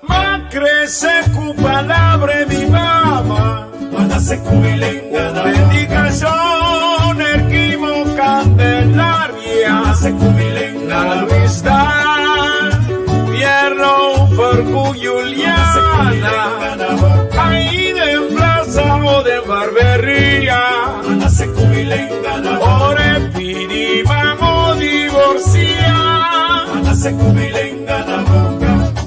M'a crece cu palabra di mi mama. Dedicacion Erquimo Candelaria Na Luis Daal Fierro Fercu Juliana Ahí den plaza o den barberia Ora e pidi mamo divorcia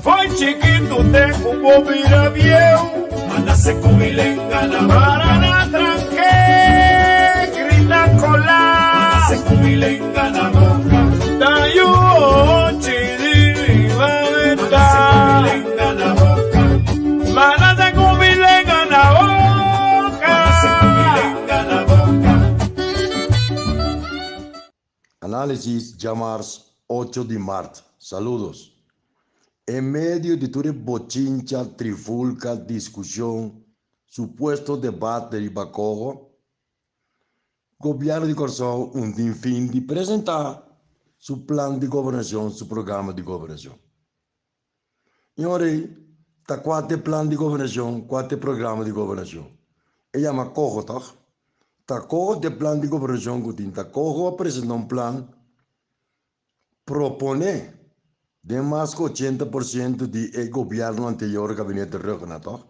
Fo'i chikitu te ku bo bira bieu Para na tranke grita kola Ta yu ochi di riba meta Manase ku mi lenga na boka. Análisis djamars ocho di mart. Saludos. En medio di tur e bochincha, trifulca, discusion, supuesto debate riba coho, Gobierno di Corsou un tin fin di presenta su plan di gobernacion, su programa di gobernacion. Ñor ei ta kua t'e plan di gobernashon, kua t'e programa di gobernashon. E yama Coho tòg? Ta Coho t'e plan di gobernashon ku tin. Ta Coho a presentá un plan proponé den mas ku 80% di e gobièrnu anterior, gabinete Rhuggenaath, tòg?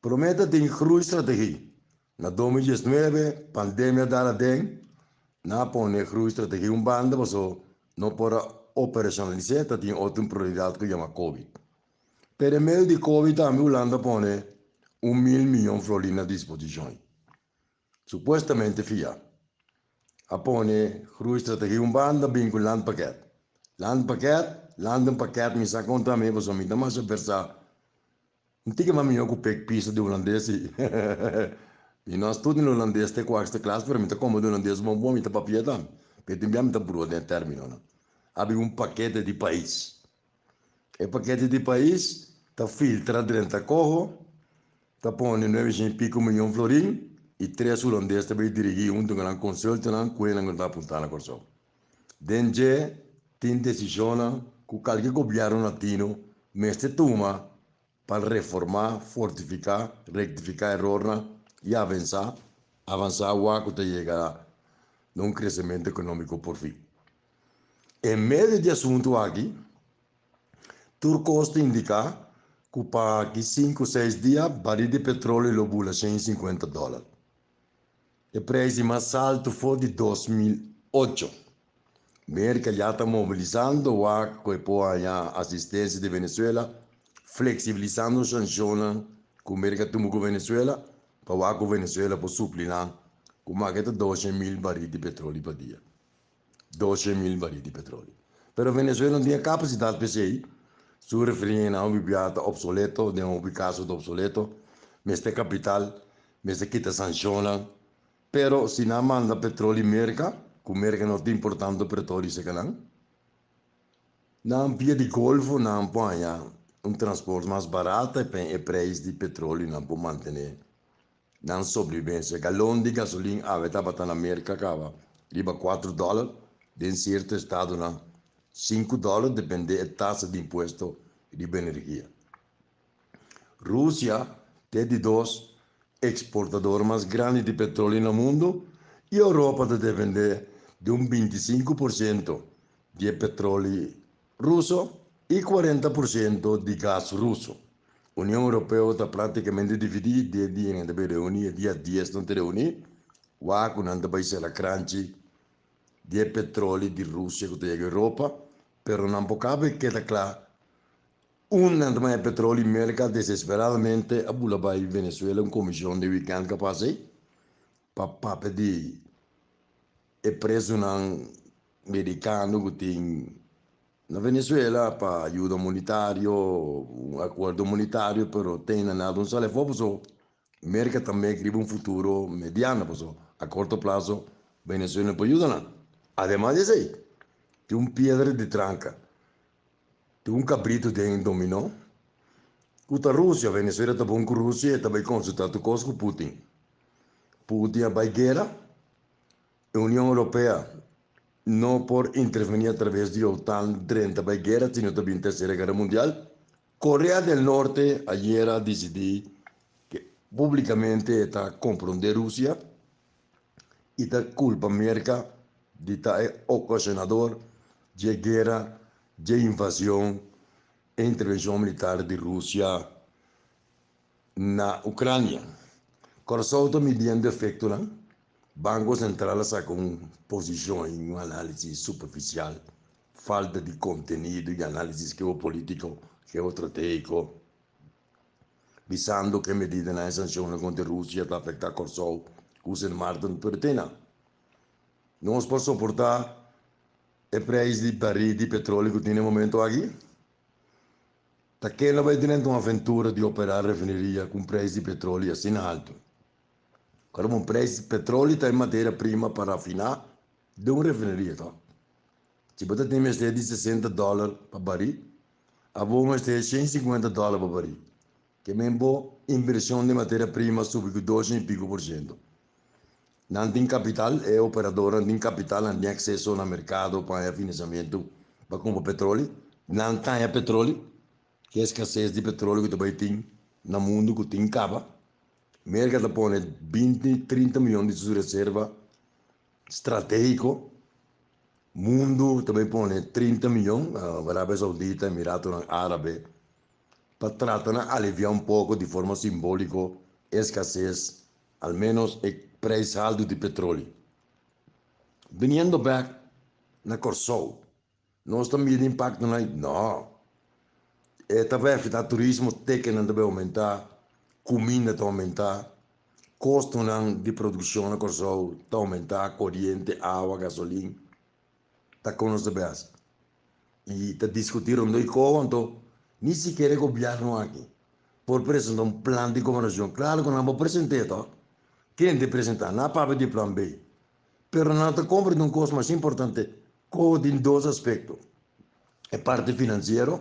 Promé ta tin groeistrategie. Na 2019 pandemia dal aden, nan a pone groeistrategie un banda paso no por a operacionalis'é, ta tin otro prioridad ku yama covid. Pero en medio di covid tambe Hulanda a pone un mil miyon florin na disposishon. Supuestamente fia a pone groeistrategie un banda bin ku landpakket. Landpakket, landenpakket mi sa konta mi pasobra mi ta masha versa. Un tiki mas mihó ku pek pisa di hulandes i mi no a studia hulandes te kuakste klas pero mi ta komprende hulandes bon bon mi ta papia tambe pero tin bia mi ta brua den e términonan. A bin un pakete di pais. E pakete di pais ta filtra drenta koho ta pone nuebe shen i piko miyon florin i tres hulandes ta bay dirigí huntu ku nan konsultonan ku nan ku ta apuntá na Kòrsou. Den dje tin desishonnan ku kalke gobièrnu latino mester tuma pa reformá, fortifiká, rektifiká erornan i avensá, avansá wak ku ta yega na un kresementu ekonómiko porfin. En medio di asuntu aki, tur kos ta indiká ku pa aki sinku seis dia baril di petróleo lo bula 150 dòler. E preis di mas altu for di 2008. Merka ya ta mobilisando wak ku e por haña asistensia di Venezuela, fleksibilisando sanshonnan ku Merka tumu ku Venezuela pa wak ku Venezuela por supli nan ku make ta 200,000 baril di petroleo pa dia. 200,000 baril di petroleo. Pero Venezuela no tin e kapasidat pa esei. Su refineria hopi bia ta opsoleto, den hopi kaso ta opsoleto. Mester kapital, mester kita sanshonnan. Pero si nan manda petroleo Merka, ku Merka no ta importando petroleo serka nan, nan via di Golfo nan por haña un transport mas barato i e preis di petroleo nan por mantené nan sobrevivencia. Galon di gasolin awe tabata na Merca caba riba cuatro dollar, den cierto estadonan 5 dollar, depende e tasa di impuesto riba energia. Rusia ta di dos exportador mas grandi di petroleo na mundo y Europa ta depende di un 25% di petroleo ruso y 40% di gas ruso. Union Europeo ta prácticamente dividí di dia nan ta reuní, dia 10 nan ta reuní, wak ku nan ta bai sera kranchi di petroleo di Rusia ku ta yega Europa, pero nan por kabe keda kla. Un nan ta petroleo Merka desesperadamente a bula bai Venezuela un komishon di weekend ku a pasa pa papia di e presonan merikano ku tin na Venezuela pa ayuda humanitario, un akuerdo humanitario, pero tin nada un sale afó, so Merka tambe ke un futuro mediano, so a korto plaso Venezuela no por yuda nan. Ademas di esei, tin un piedra di tranka, tin un kabritu den dominó, ku ta Rusia. Venezuela ta bon ku Rusia, ta bai konsultá tur kos ku Putin. Putin a bai guera, Union Europeo. No por intervení a traves di OTAN drenta bai guera sino ta bin Tercera Guera Mundial. Korea del Norte ayera a disidí ke públikamente e ta komprondé Rusia i ta kulpa Merka di ta e okashonador dje guera dje invasion e intervenshon militar di Rusia na Ukrania. Kòrsou ta midiendo efektonan. Banko Sentral a saka un posishon i un análisis superfisial, falta di kontenido i análisis geopolítiko, geoestratégiko, bisando ku e medidanan i sanshonnan kontra Rusia ta afektá Kòrsou ku Sint Maarten pero te nan. Nos por soportá e preis di baril di petróleo ku tin na e momento aki? Ta ken lo bai drenta un aventura di operá refineria ku un preis di petróleo asina haltu? Ora un preis di petróleo ta e materia prima pa rafiná den un refineria, tò. Si bo ta tin mester di 60 dòler pa barí, abo mester 150 dòler pa barí. Ke men bo invershon di materia prima subi ku dos i piku por siento. Nan tin kapital, e operadornan tin kapital, nan tin akseso na merkado pa haña finansiamentu pa kumpra petroli. Nan ta haña petroli, ke eskases di petroli ku ta bai tin na mundu ku tin kaba. Merka ta pone 20, 30 miyon di su reserva stratégiko. Mundu ta bai pone 30 miyon, Arabia Saudita, Emiratonan Árabe, pa trata na aliviá un poko di forma simbóliko e eskases, al ménos e preis haltu di petroli. Biniendo bèk na Kòrsou, nos ta mira impaktonan? Nò. E ta bai afektá turismo, tekennan ta bai oumentá, kuminda ta oumentá, kostonan di produkshon na Kòrsou ta oumentá, koriente, awa, gasolin. Ta kon nos ta bai hasi? I ta diskutí rondó i koho, anto ni sikiera e gobièrnu aki por presentá un plan di gobernashon. Klaro ku nan por present'é tò. Ken ta presentá? Nan a papia di plan B. Pero nan ta komprendé un kos mas importante, koho tin dos aspekto, e parti finansiero,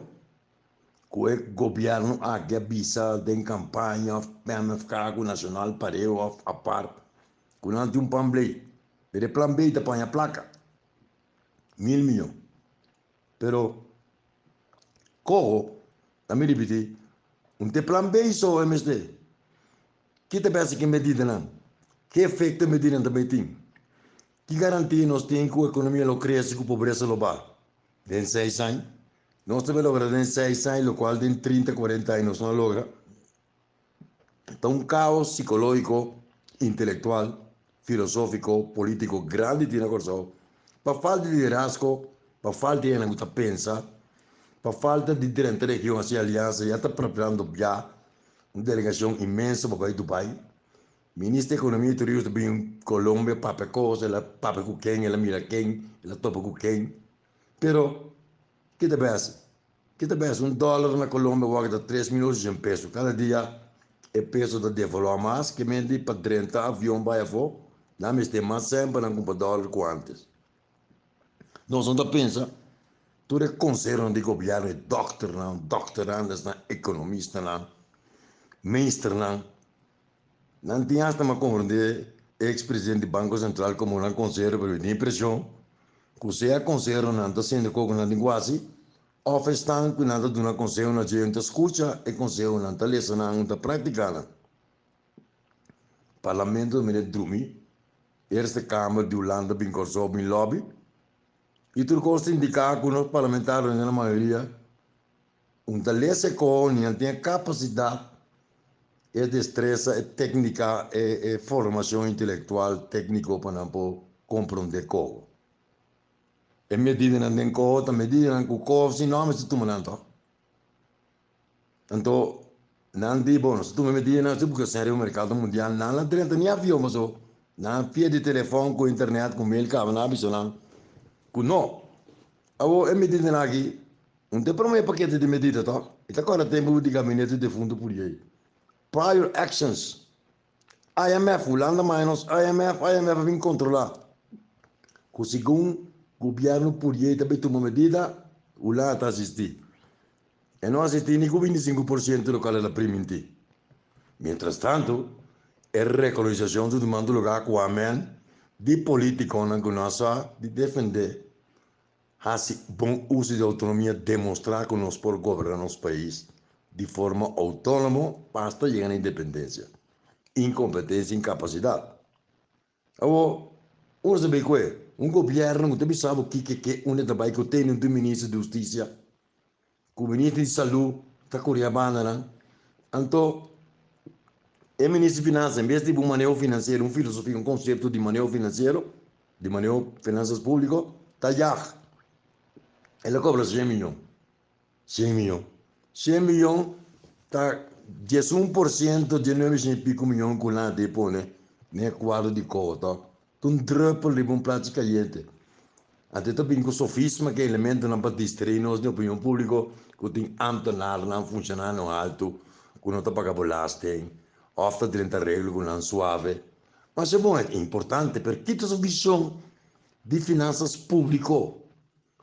ku e gobièrnu aki a bisa den kampaña òf MFK ku Nashonal pareu òf apart, ku nan tin un plan B. Pero e plan B ta paña plaka. 1000 miyon. Pero koho, ta mi ripiti, un te plan B so e mester. Ki ta besi ki medidanan? Ki efekto e medidanan ta bay tin? Ki garantia nos tin ku ekonomia lo krese ku pobresa lo baha den seis aña? Nos ta bay logra den seis aña lokual den 30, 40 aña nos no a logra. Ta un kaos sikológiko, intelektual, filosófiko, polítiko grandi tin na Kòrsou pa falta di liderazgo, pa falta di hende ku ta pensa, pa falta di drenta region hasi aliansa. Ya ta preparando bia un delegashon inmenso pa bai Dubai. Minister di Ekonomia i Turismo ta bin Colombia papia kos, el a papia ku ken, el a mira ken, el a topa ku ken. Pero ke ta bai hasi? Ke ta bes un dòler na Colombia wak ta 3800 peso. Kada dia e peso ta devaluá mas, ke men di pa drenta avion bai afó, nan mester mas sèn pa nan kumpra dòler ku ántes. Nos no ta pensa tur e konsehonan di gobièrnu, e dòkternan, dòkterandesnan, ekonomistanan, meesternan, nan tin asta mas komprendé e eks presidente di Banko Sentral komo nan konsehero, pero mi tin impreshon ku sea konseheronan ta sinti koko nan tin ku hasi, Of esnan ku nan ta duna konseho na dje, ta skucha e konsehonan, ta lesa nan, ta praktiká nan. Parlamento ta mira drumi, Eerste Kamer di Hulanda bin Kòrsou bin lòbi, i tur kos ta indiká ku nos parlamentarionan na mayoria un ta lesa e koho ni nan tin e kapasidat, e destresa, e téknika, e formashon intelektual, tékniko pa nan por komprondé koho. E medidanan den koho ta medidanan ku koho sin no mester tuma nan tòg. Anto nan di bo nos tuma e medidanan si buska sèn riba merkado mundial nan a drenta ni avion paso nan fia di telefòn ku internet ku mail kaba nan a bisa nan ku no. Awor e medidanan aki un ta e promé pakete di medida tòg. I ta kòrda tempu di gabinete defuntu Puriey. Prior actions IMF, Hulanda maya nos IMF, IMF a bin kontrolá ku segun gobièrnu Puriey ta bay tuma medida, Hulanda ta asistí. E no asistí ni ku 25% lokual el a primintí. Mientras tanto, e rekolonisashon ta tumando lugá ku amen. Di polítikonan ku no a sa di defendé, hasi bon uso di outonomia, demostrá ku nos por goberná nos pais di forma outónomo hasta yega na independensia. Inkompetensia, inkapasidat. Awor, ora sa bay kue, un gobièrnu ku ta bisa bo kiko ke unda ta bai ku tene un minister di hustisia, ku minister di salú ta kore a bandanan. Anto, e minister di finansa en bes di un maneho finansiero, un filosofia, un konsepto di maneho finansiero, di maneho finansas públiko, ta yag. El a kobra shen miyon. Shen miyon. Shen miyon ta 11% di e nuebe shen i piko miyon ku nan a te pone den e kuadro di koho tòg. Ta un drùpel riba un plachi kayente. Anto e ta bini ku sofisma ku e elementonan pa distraí nos den opinion públiko ku tin ámtenarnan, funshonarionan haltu ku no ta paga belasting òf ta drenta reglo ku nan suave. Masha bon, e importante, pero kita su vishon di finansas públiko.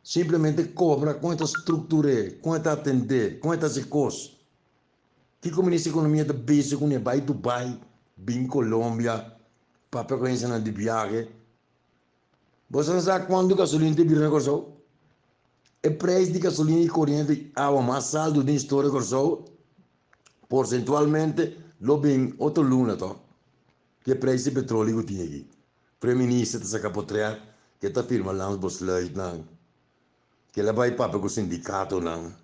Simplemente kobra kon e ta struktur'é, kon e ta atendé, kon e ta hasi kos. Kiko Minister di Ekonomia ta bisa ku ne bai Dubai, bin Colombia, papia ku hendenan di biahe. Boso sa kuantu gasolina ta bira na Kòrsou? E preis di gasolina i koriente i awa mas altu den historia di Kòrsou porsentualmente lo bin otro luna tò ku e preis di petroleo ku tin aki. Prome Minister ta saka potret ke ta firma landsbesluitnan, ke la bai papia ku sindikatonan.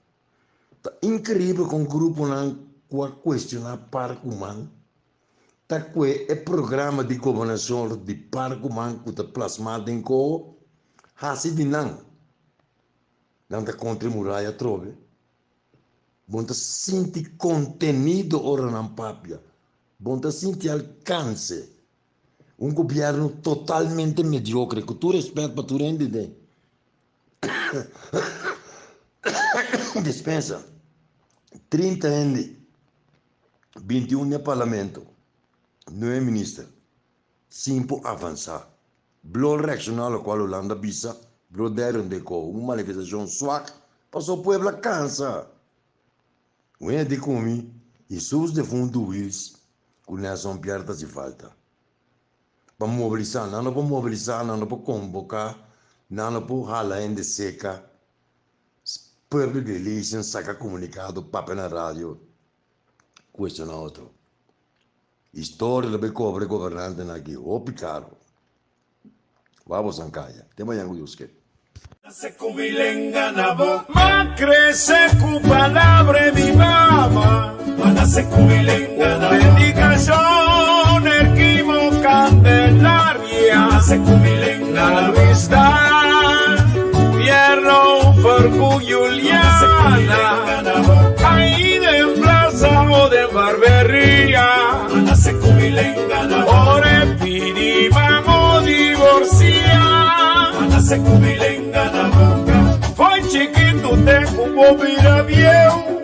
Ta inkribel kon gruponan ku a kuestioná Parkuman ta kue e programa di gobernashon di Parkuman ku ta plasmá den koho hasi di nan. Nan ta kontra e muraya atrobe. Bon ta sinti kontenido ora nan papia. Bon ta sinti alkanse. Un gobierno totalmente mediocre, cu tur respet pa tur hende den dispensa. 30 hende, 21 den parlamento, 9 minister, sin por avansa. Blo reacciona locual Hulanda bisa, blo deren de ko, un manifestacion swak, paso pueblo a cansa. Un hende di kumi Hesus defuntu Wills ku Nelson Pierre ta hasi falta pa mobilisá. Nan no por mobilisá, nan no por konvoká, nan no por hala hende seka. Public relations saka komunikado, papia na radio, kuestioná otro. Historia lo bai kobra e gobernantenan aki hopi karo. Wak boso kaya. Te mañan ku Dios ke. Ma crece cu palabra mi mama. Dedicacion Erquimo Candelaria Na Luis Dan Pierro Fercu Juliana Ahí den plaza o den barberia Ore pidi mamo divorcia Foi chiquito te cu bo bira bieu.